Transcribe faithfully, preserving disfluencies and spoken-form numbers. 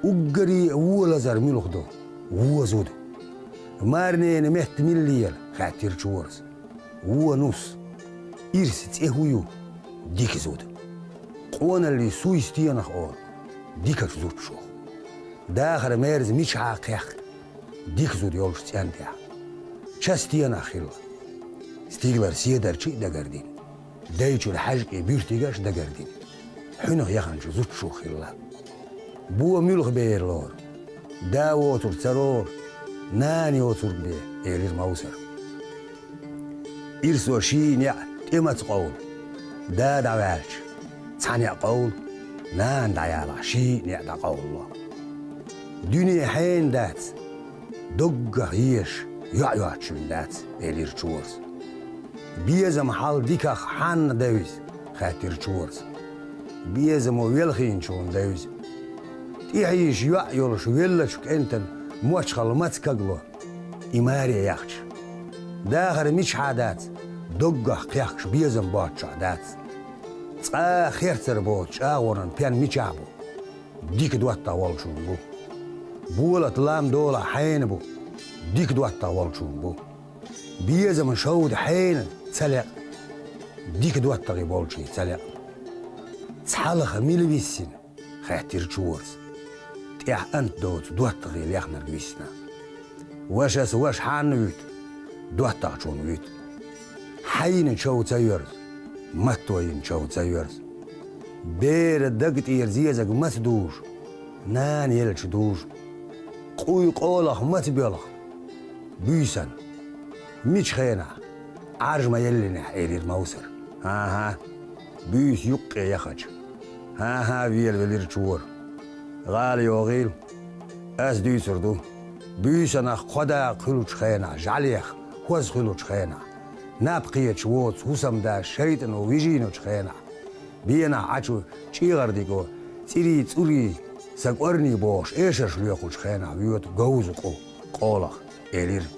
Уггаре а вон лазар муьлха ду? Вон зуда. Марнена метта мила ела? — хаьттира чорас. Вон нус. Ирс цӀе хӀун ю? Дика зуда. Къоналлин суй стенах олу? Дикачу зудчух. Дахар мерза мичахьа кхехка? Дика зуда йолчу цӀен тӀехь. Ча стенах хилла? Стигалара седарчий а дагардина, дайчуьра хьаьжкӀийн буьртигаш а дагардина, хьуьнах яханчу зудчух хилла. Бон муьлха бер лору? Да воцург ца лору, нана йоцург бен, — элира Мовсар. Ирсо ший неӀ тӀе маца къовлу? Да дӀаваьлча, цхьа неӀ къовлу, нана дӀаялахь, ший неӀ дӀакъовлало. Дуьне хьенан дац, доггах езаш йоӀ йоцучунна дац, — элира чорас. Безам хьал диках хьанна девза? — хаьттира чорас. Безамо велхийначунна девза. ТӀехьийша йоӀ йолуш веллачу кӀентан мочхалла маца кагло, и маре яхча? Дахар мичахьа дац, доггах кхехкаш безам боцчохь дац. Цкъа а херцар боцу чӀагӀонан пен мичахь бу? Дика доттагӀа волчун бу. Болат лам долахь хьенан бу? Дика доттагӀа волчун бу. Безаман шовда хьенан ца лекъна? Дика доттагӀий болчий ца лекъна. Цхьалха мила виссина? — хаьттира чорас. ТӀехь ант доцу доттагӀий лехнарг виссина. Вашас ваша хьанна вуьту? ДоттагӀчунна вуьту. Хьайна чов ца йоьрзу, матто йина чов ца йоьрзу. Бера даг тӀера зезаг маца дужу? Нана елча дужу. Къуй къолах маца боьлху? Буьйсанна. Мичу хенахь? Ӏаржа ма еллинехь, — элира Мовсар. — ХӀан-хӀа. Буьйса юккъе яхача? — ХӀан-хӀа, — велавелира чора. — ГӀала йогӀийла. Ас дуьйцур ду. Буьйсанах кхо дакъа хуьлучу хенахь, жӀаьлех хӀоза хуьлучу хенахь, наб кхеташ воцу хӀусамда шайтӀано вижийначу хенахь, бенахь Ӏачу чӀегӀардиго цӀирий-цӀурий, сан кӀорний бохуш эшарш лоькхучу хенахь воьду говза къу къолах, — элира.